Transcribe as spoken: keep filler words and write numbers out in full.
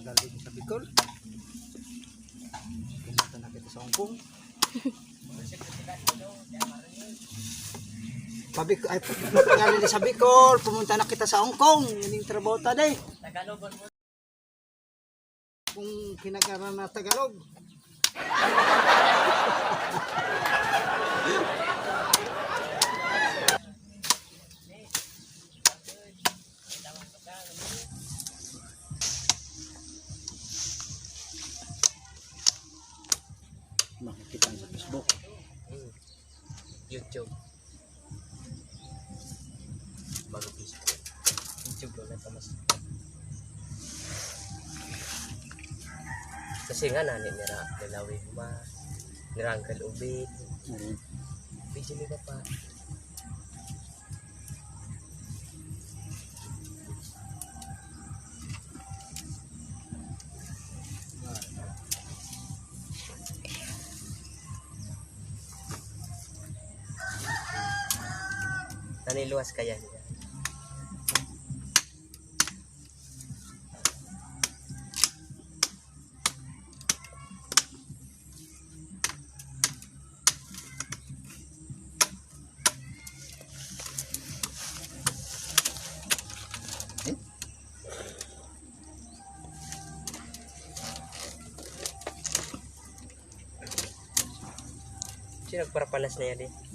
Dali sa Bicol. Pumunta na kita sa Hong Kong. Pabik-, ay, pagkagaling sa Bicol, pumunta na kita sa Hong Kong. Yan yung trabaho ta, de. Kung kinakaran na Tagalog. Makikita sa Facebook. YouTube. Bago Facebook. YouTube ko na tamas. Kasi nga nani nira Lalawi Huma, nira Uncle Ubit. Mm. Video ni Papa. Naniluwas kaya niya. Sino nagparapalas na yan eh?